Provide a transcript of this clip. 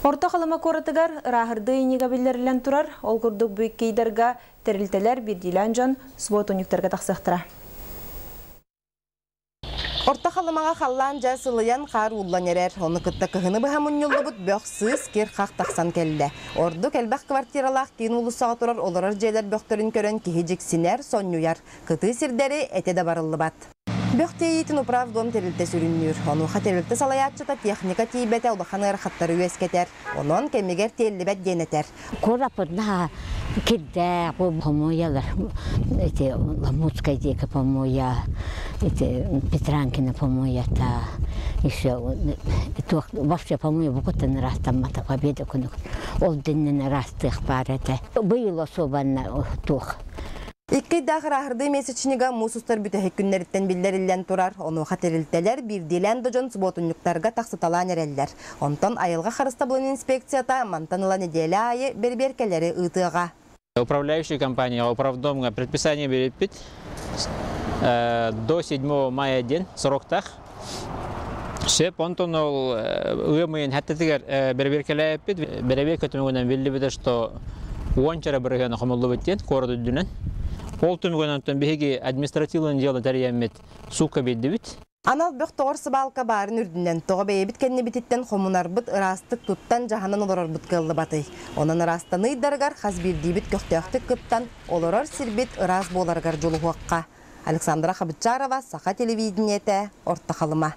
Орто Халыма куоратыгар ырааһырдыы ыйынньыга биллэриллэн турар. Ол курдук бу икки ыйдарга тэрилтэлэр, биирдиилээн дьон субуотунньуктарга тахсыахтара. Орто Халымаҕа халлаан дьэ сылыйан, хаар ууллан эрэр. Ону кытта кыһыны быһа мунньуллубут бөх сыыс кир-хах тахсан кэллэ. Ордук элбэх квартиралаах киин уулуссаҕа турар олорор дьиэлэр бөхтөрүн көрөн киһи дьиксинэр, сонньуйар. Кытыы сирдэри этэ да барыллыбат. Бөх тиэйиитин управдом тэрилтэ сүрүннүүр. Онуоха тэрилтэ салайааччыта техника тиийбэтэ улахан ыарахаттары үөскэтэр. Онон кэмигэр тиэллибэт диэн этэр. Куораппытына кирдээх бу помоялар эти Ламутская диэки помоя, эти Петранкина помоята, еще туох вообще помоя букуттан ыраастаммата Победа күнү ол дэннэн ыраастыах баар этэ. Быйыл особенно туох. Икки ыйдаах ырааһырдыы месячнига муус устар бүтэһик күннэриттэн биллэриллэн турар. Онуоха тэрилтэлэр биирдиилээн да дьон субуотунньуктарга тахсыталаан эрэллэр. Онтон айылҕа харыстабылын инспекцията мантан ыла нэдиэлэ аайы бэрэбиэркэлэри ыытыаҕа. Управляющая компания управдомҥа предписание биэрбиппит до 7 мая диэн сроктаах. Сөп, онтон ол ыам ыйын хэттэтигэр бэрэбиэркэлээбиппит. Бэрэбиэркэ түмүгүнэн биллибитэ, что уонча эрэ бырыһыана хомуллубут диэн куорат үрдүнэн. Ол түмүгүнэн онтон биһиги административный дело тэрийэммит суукка биэрдибит. Анал бөх тоҕор сыбаалка баарын үрдүнэн тоҕо бэйэбит кэннибититтэн хомунарбыт, ыраастык туттан дьаһанан олорорбут кыаллыбатый? Онон ыраастаныы ыйдарыгар хас биирдиибит көхтөөхтүк кыттан, олорор сирбит ыраас буоларыгар дьулуһуохха. Александра Хабычарова, Саха телевидениетэ, Орто Халыма.